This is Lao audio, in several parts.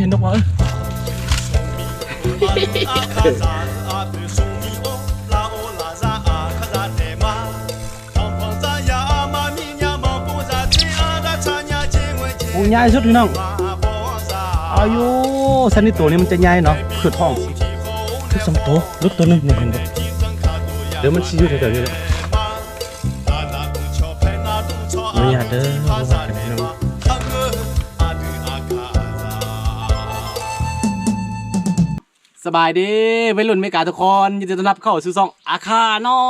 ເຫັນນົກບໍ່? ເອີ ໂອ້ ໃຫຍ່ສຸດພີ່ນ້ອງ. ອາຍຸ ຊະນິດໂຕນີ້ມັນຈະໃຫຍ່ເນາະ ຄືທ້ອງ ຄືສອງໂຕ ຫຼຸດໂຕໜຶ່ງນີ້ ເຫັນບໍ່? ດຽວມັນຊິຢູ່ແຖວໆນີ້ແຫຼະ. ອະນຸຍາດເດີ. ສະບາຍດີໄວລຸ້ນເມກາທຸກຄົນ, ຍິນດີຕ້ອນຮັບເຂົ້າສູ່ຊ່ອງອາຄານ້ອ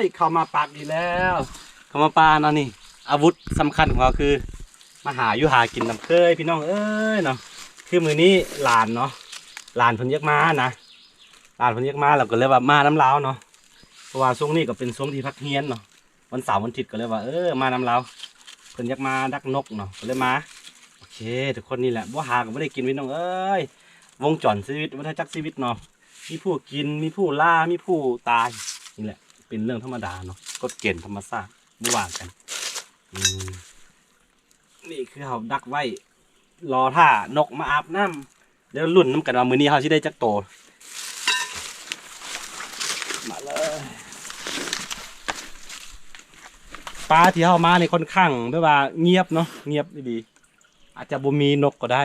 ຍ. ເຂົ້າມາປາກອີກແລ້ວ, ເຂົ້າມາປ່າເນາະນີ້. ອາວຸດສຳຄັນຂອງເຮົາຄືມາຫາຢູ່ຫາກິນນຳເຄີຍ ພີ່ນ້ອງເອີຍເນາະ. ຄືມື້ນີ້ຫຼານເນາະ, ຫຼານເພິ່ນຢາກມານະ, ຫຼານເພິ່ນຢາກມາ ເຮົາກໍເລີຍວ່າມານຳລາວເນາະ. ເພາະວ່າຊ່ວງນີ້ກໍເປັນຊ່ວງທີ່ພັກຮຽນເນາະ, ວັນເສົາວັນອາທິດກໍເລີຍວ່າ ເອີ ມານຳລາວ, ເພິ່ນຢາກມາດັກນົກເນາະ ກໍເລີຍມາ. ໂອເຄ ທຸກຄົນ, ນີ້ແຫຼະ ບໍ່ຫາກໍບໍ່ໄດ້ກິນ ພີ່ນ້ອງເອີຍ. ວົງຈອນຊີວິດ ວັນທະຈັກຊີວິດເນາະ, ມີຜູ້ກິນ ມີຜູ້ລາ ມີຜູ້ຕາຍ, ນີ້ແຫຼະ ເປັນເລື່ອງທຳມະດາເນາະ, ກົດເກນທຳມະຊາດ ບໍ່ວ່າກັນ. ອືມ ນີ້ຄືເຮົາດັກໄວ້ ລໍຖ້ານົກມາອາບນ້ຳ. ດຽວລຸ້ນນຳກັນວ່າມື້ນີ້ເຮົາຊິໄດ້ຈັກໂຕ. ມາເລີຍ. ປ່າທີ່ເຮົາມານີ້ຄ່ອນຂ້າງແບບວ່າງຽບເນາະ, ງຽບອີ່ຫຼີ, ອາດຈະບໍ່ມີນົກກໍໄດ້.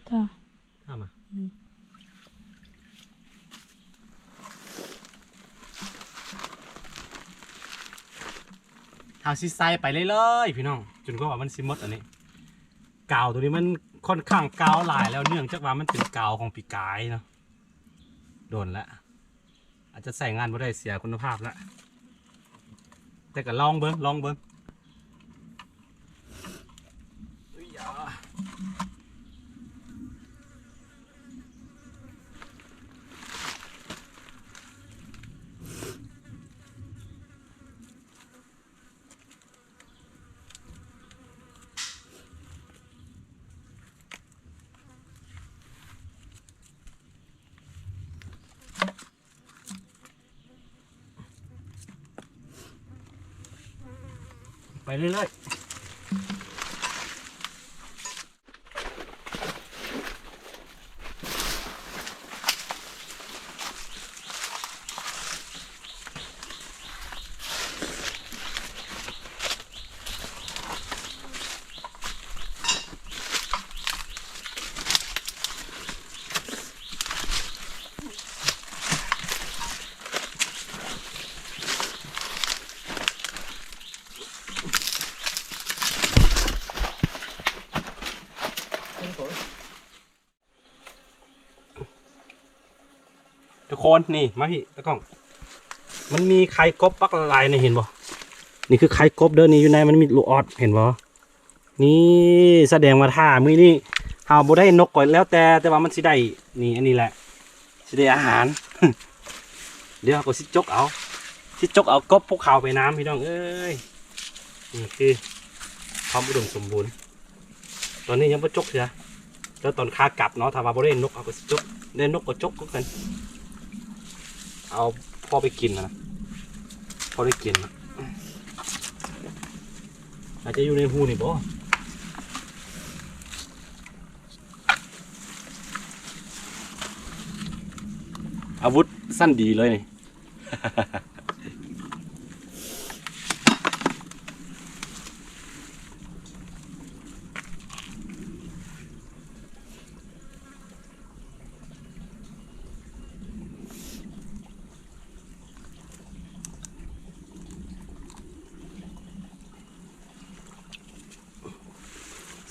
ຈ້າ ເອົາມາ ອືມ ເຮົາຊິໃສ່ໄປເລື້ອຍໆ ພີ່ນ້ອງ, ຈົນກວ່າມັນຊິໝົດ. ອັນນີ້ກາວໂຕນີ້ມັນຄ່ອນຂ້າງກາວຫຼາຍແລ້ວ, ເນື່ອງຈາກວ່າມັນເປັນກາວຂອງປີກາຍເນາະ, ໂດນແລ້ວ. ອາດຈະໃຊ້ງານບໍ່ໄດ້, ເສຍຄຸນນະພາບລະ, ແຕ່ກໍລອງເບິ່ງ ລອງເບິ່ງ. ໄປເລື້ອຍໆ. ທຸກຄົນ ນີ້ ມາພີ້ຕາກ້ອງ, ມັນມີໄຂ່ກົບບັກຫຼາຍໆ ນີ້ ເຫັນບໍ່? ນີ້ຄືໄຂ່ກົບເດີ, ນີ້ຢູ່ໃນມັນມີລູກອອດ ເຫັນບໍ່? ນີ້ສະແດງວ່າຖ້າມື້ນີ້ເຮົາບໍ່ໄດ້ນົກກໍແລ້ວແຕ່, ແຕ່ວ່າມັນຊິໄດ້ ນີ້ ອັນນີ້ແຫຼະ ຊິໄດ້ອາຫານ. ດຽວເຮົາກໍຊິຈົກເອົາ ຊິຈົກເອົາກົບພວກເຂົາໄປນຳ ພີ່ນ້ອງເອີຍ. ນີ້ຄືຄວາມອຸດົມສົມບູນ. ຕອນນີ້ຍັງບໍ່ຈົກເທື່ອ, ແລ້ວຕອນຂາກັບເນາະ ຖ້າວ່າບໍ່ໄດ້ນົກເຮົາກໍຊິຈົກ, ໄດ້ນົກກໍຈົກຄືກັນ. ເອົາພໍໄປກິນນະ, ພໍໄດ້ກິນນະ. ອາດຈະຢູ່ໃນຮູນີ້ບໍ? ອາວຸດຊັ້ນດີເລີຍນີ້.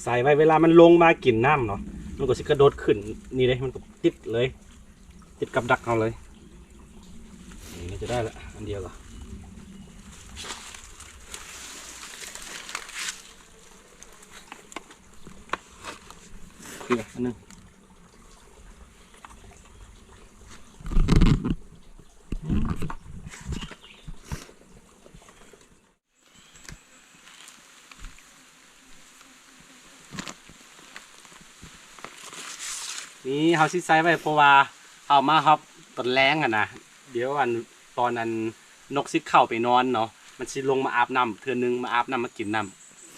ໃສ່ໄວ້ ເວລາມັນລົງມາກິນນ້ຳເນາະ ມັນກໍຊິກະໂດດຂຶ້ນນີ້ເດ້, ມັນກໍຕິດເລີຍ, ຕິດກັບດັກເຮົາເລີຍ. ນີ້ໜ້າຈະໄດ້ລະ ອັນດຽວລະ. ເຄືອອັນໜຶ່ງ. ນີ້ເຮົາຊິໃສ່ໄວ້ ເພາະວ່າເຮົາມາຮອດຕອນແລງຫັ້ນນະ, ດຽວອັນ ຕອນອັນນົກຊິເຂົ້າໄປນອນເນາະ ມັນຊິລົງມາອາບນ້ຳເທື່ອໜຶ່ງ, ມາອາບນ້ຳ ມາກິນນ້ຳ.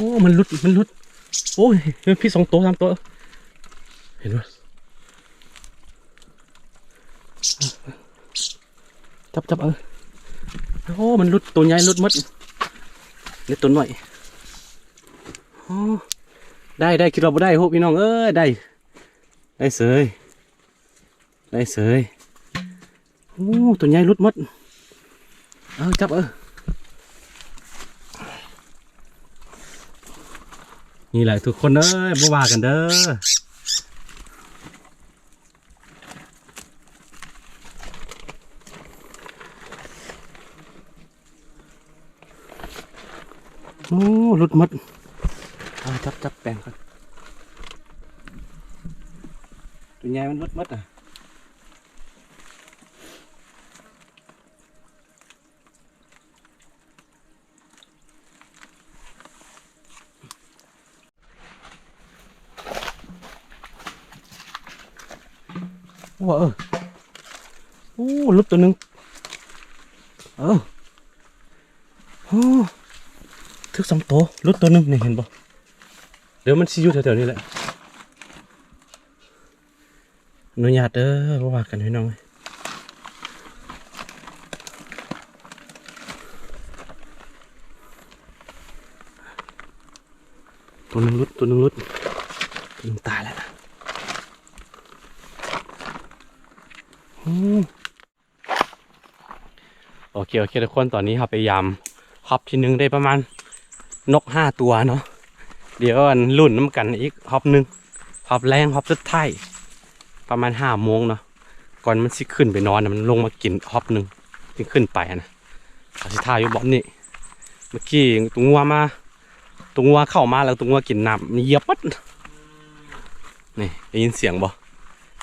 ອ້ ມັນຫຼຸດ ມັນຫຼຸດ. ໂອ້ຍ ມັນພິດສອງໂຕ ສາມໂຕ ເຫັນບໍ່? ຈັບ ຈັບ ເອີ ໂອ້ ມັນຫຼຸດ ໂຕໃຫຍ່ຫຼຸດໝົດ ເຫຼືອໂຕນ້ອຍ. ໂອ້ ໄດ້ ໄດ້ ຄິດວ່າບໍ່ໄດ້. ໂອ້ ພີ່ນ້ອງເອີຍ ໄດ້ ໄດ້ເສີຍ ໄດ້ເສີຍ. ໂອ້ ໂຕໃຫຍ່ຫຼຸດໝົດ. ເອີ ຈັບ ເອີ ນີ້ແຫຼະທຸກຄົນເອີຍ ບໍ່ວ່າກັນເດີ. ໂອ້ ຫຼຸດໝົດ. ເອົາ ຈັບ ຈັບແປງກ່ອນ. ໂຕໃຫຍ່ມັນຫຼຸດໝົດອະ. ໂອ້ ເອີ ໂອ້ ຫຼຸດໂຕໜຶ່ງ. ເອີ ໂອ້ ຖືກສອງໂຕ ຫຼຸດໂຕໜຶ່ງນີ້ ເຫັນບໍ່? ດຽວມັນຊິຢູ່ແຖວໆນີ້ແຫຼະ. ອະນຸຍາດເດີ ບໍ່ວ່າກັນພີ່ນ້ອງເອີຍ. ໂຕໜຶ່ງຫຼຸດ ໂຕໜຶ່ງຫຼຸດ ໂຕໜຶ່ງຕາຍແລ້ວ. ໂອ້ ໂອເຄ ໂອເຄ ທຸກຄົນ ຕອນນີ້ເຮົາໄປຢາມຮອບທີໜຶ່ງໄດ້ປະມານນົກຫ້າຕົວເນາະ. ດຽວ ອັນ ລຸ້ນນຳກັນອີກຮອບໜຶ່ງ ຮອບແລງ ຮອບສຸດທ້າຍ ປະມານຫ້າໂມງເນາະ. ກ່ອນມັນຊິຂຶ້ນໄປນອນນະ ມັນລົງມາກິນຮອບໜຶ່ງ ຈຶ່ງຂຶ້ນໄປຫັ້ນນະ. ເຮົາຊິຖ້າຢູ່ບ່ອນນີ້. ເມື່ອກີ້ຕົວງົວມາ ຕົວງົວເຂົ້າມາແລ້ວ ຕົວງົວກິນນ້ຳ ມັນຢຽບໝົດ. ນີ້ ໄດ້ຍິນສຽງບໍ່?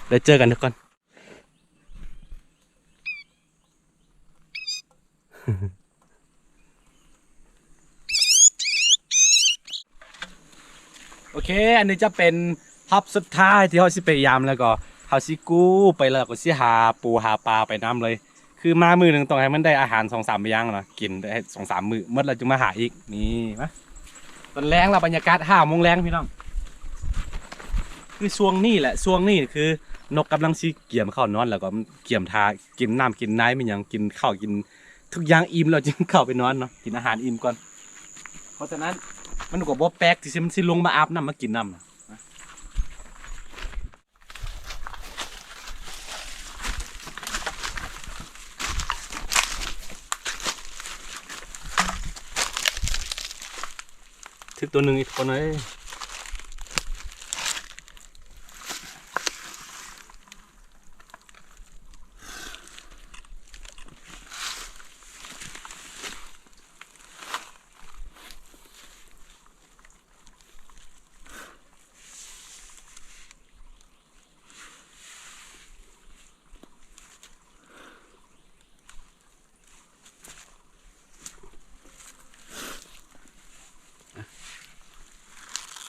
ໄດ້ເຈີກັນທຸກຄົນ. ໂອເຄ ອັນນີ້ຈະເປັນຮອບສຸດທ້າຍທີ່ເຮົາຊິໄປຢາມ ແລ້ວກໍເຮົາຊິກູ້ໄປ ແລ້ວກໍຊິຫາປູຫາປາໄປນຳເລີຍ. ຄືມາມື້ໜຶ່ງຕ້ອງໃຫ້ມັນໄດ້ອາຫານສອງສາມຢ່າງນະ ກິນໄດ້ສອງສາມມື້ ໝົດແລ້ວຈຶ່ງມາຫາອີກ. ນີ້ ມາ ຕອນແລງແລ້ວ ບັນຍາກາດຫ້າໂມງແລງພີ່ນ້ອງ. ຄືຊ່ວງນີ້ແຫຼະ ຊ່ວງນີ້ຄືນົກກຳລັງຊິກຽມເຂົ້ານອນ ແລ້ວກໍກຽມຖ້າກິນນ້ຳກິນໃນ ມີຫຍັງ ກິນເຂົ້າກິນທຸກຢ່າງອີ່ມແລ້ວຈຶ່ງເຂົ້າໄປນອນເນາະ ກິນອາຫານອີ່ມກ່ອນ. ເພາະສະນັ້ນມັນກໍບໍ່ແປກທີ່ມັນຊິລົງມາອາບນ້ຳມາກິນນ້ຳນະ. ຖືກຕົວໜຶ່ງອີກຄົນເອີຍ.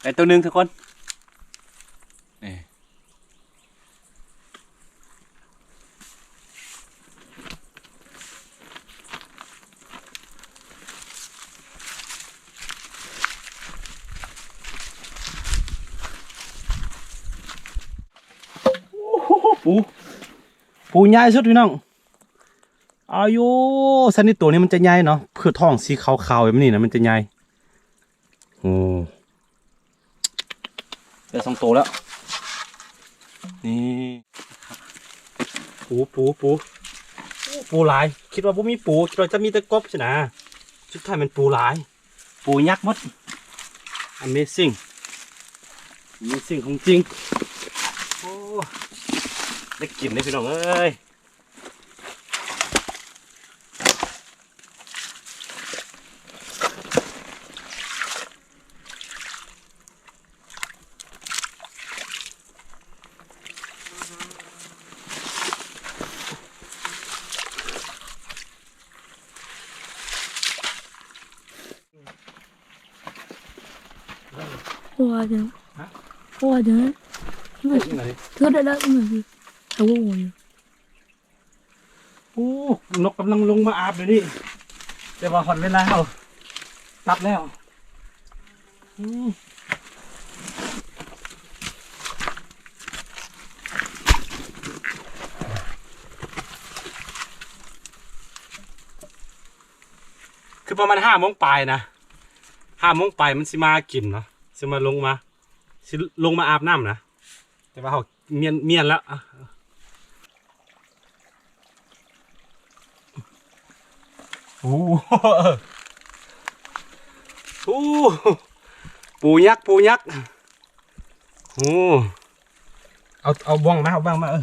ໄດ້ຕົວໜຶ່ງທຸກຄົນ ນີ້. ໂອ້ໂຫ ປູ ປູໃຫຍ່ສຸດພີ່ນ້ອງ. ອາໂຢ ຊະນິດໂຕນີ້ມັນຈະໃຫຍ່ເນາະ ຄືທ້ອງສີຂາວໆແບບນີ້ນະ ມັນຈະໃຫຍ່. ໂອ້ ໄດ້ສອງໂຕແລ້ວ ນີ້. ປູ ປູ ປູ ໂອ້ ປູຫຼາຍ ຄິດວ່າບໍ່ມີປູ ຄິດວ່າຈະມີແຕ່ກົບຊີ້ນະ ສຸດທ້າຍແມ່ນປູຫຼາຍ. ປູຍັກໝົດ Amazing Amazing ຂອງຈິງ. ໂອ້ ໄດ້ກິນເດ້ພີ່ນ້ອງເອີຍ. ໂອ້ ຈັງ ຮະ ໂອ້ ຈັງ ເຮັດຈັ່ງໃດ ເທື່ອໄດ້ແລ້ວ ເອົາ ໂອ້ ນົກກຳລັງລົງມາອາບດຽວນີ້ ແຕ່ວ່າຮອດເວລາເຮົາຕັດແລ້ວ. ອືມ ຄືປະມານຫ້າໂມງປາຍນະ ຫ້າໂມງປາຍມັນຊິມາກິນເນາະ ຊິມາລົງມາ ຊິລົງມາອາບນ້ຳນະ ແຕ່ວ່າເຮົາ ມ້ຽນ ມ້ຽນແລ້ວ ໂອ້ ໂອ້ ປູຍັກ ປູຍັກ ໂອ້ ເອົາ ເອົາບ່ວງມາ ເອົາບ່ວງມາ ເອີ.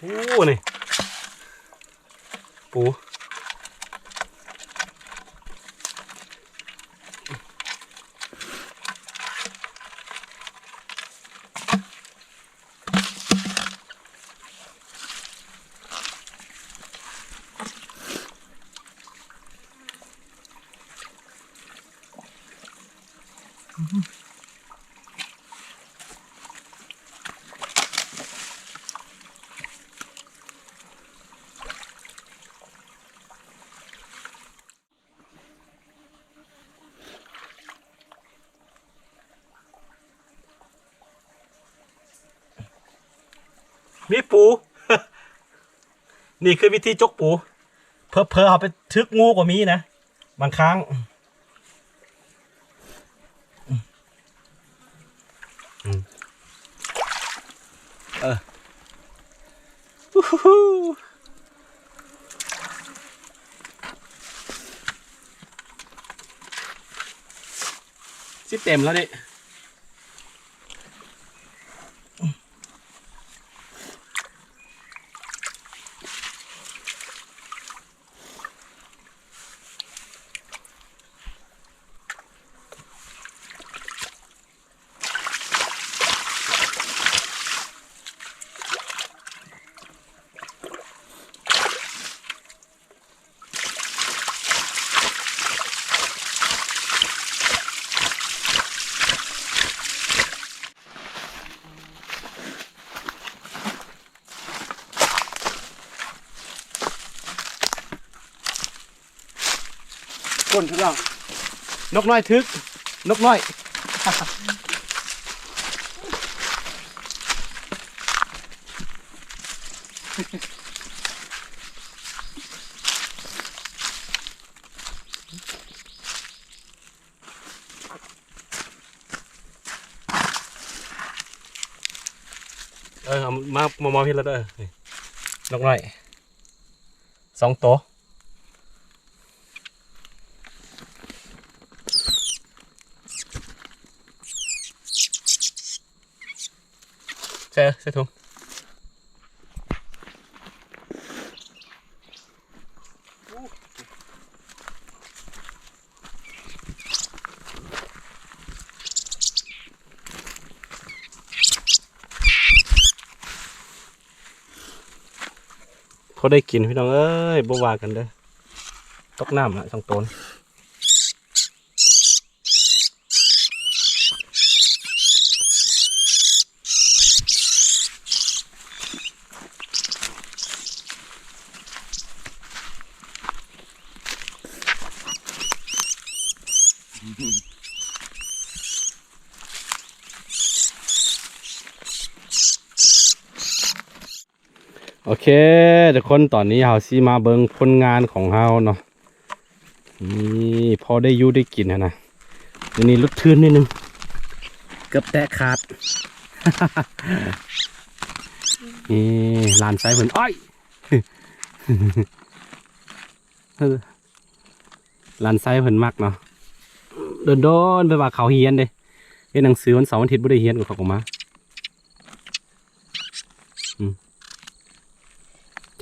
ໂອ້ ນີ້ ປູ. ມີປູ ນີ້ຄືວິທີຈົກປູ ເຜີໆ ເຮົາໄປຖືກງູກໍມີນະ ບາງຄັ້ງ ອືມ ເອີ ຊິເຕັມແລ້ວນີ້. ຄົນ ພີ່ນ້ອງ ນົກນ້ອຍຖືກ ນົກນ້ອຍ. ເອີ ເອົາມາ ມາມອບເຮັດແລ້ວເດີ ນີ້ ນົກນ້ອຍສອງໂຕ. ໃສ່ ໃສ່ຖົງ. ພໍໄດ້ກິນພີ່ນ້ອງເອີຍ ບໍ່ວ່າກັນເດີ ຕົກນ້ຳລະສອງໂຕນ. ໂອເຄ ທຸກຄົນ ຕອນນີ້ເຮົາຊິມາເບິ່ງຜົນງານຂອງເຮົາເນາະ. ນີ້ ພໍໄດ້ຢູ່ໄດ້ກິນຫັ້ນນະ. ດຽວນີ້ຫຼຸດທຶນນິດໜຶ່ງ ເກືອບແຕະຂາດ. ນີ້ ຫຼານຊາຍເພິ່ນ ໂອ້ຍ ຫຼານຊາຍເພິ່ນມັກເນາະ. ດົນໆ ໄປວ່າເຂົາຮຽນເດ້ ເຮັດໜັງສືວັນເສົາວັນອາທິດບໍ່ໄດ້ຮຽນ ກໍເຂົາກໍມາ. ອືມ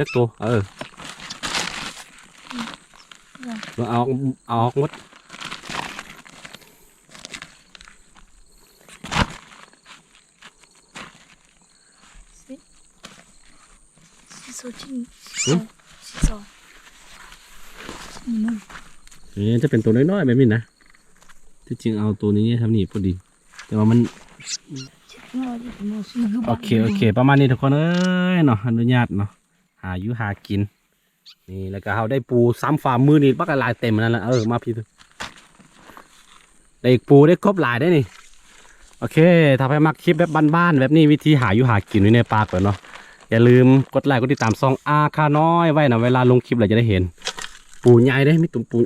ຈັກໂຕ? ເອີ ອືມ ເອົາອອກ ເອົາອອກໝົດ. ສິບ ສິບ ตัวที่ หึ สอง นี่มัน เอ๊ะ จะเป็นตัวน้อยๆแบบนี้นะ ที่จริงเอาตัวนี้ทำนี่พอดี แต่ว่ามัน โอเค โอเค ประมาณนี้ทุกคนเอ้ยเนาะ อนุญาตเนาะ หาอยู่หากิน นี่ แล้วก็เฮาได้ปูซ้ำฝ่ามือนี่บักหลายเต็มนั่นแหละ เออ มาพี่ ได้ปูได้กบหลายได้นี่ โอเค ถ้าใครมักคลิปแบบบ้านๆแบบนี้ วิธีหาอยู่หากินอยู่ในป่าก่อนเนาะ อย่าลืมกดไลค์กดติดตามช่องอาคาน้อยไว้นะ เวลาลงคลิปแล้วจะได้เห็น ปูใหญ่เด้ มีตุ่มปู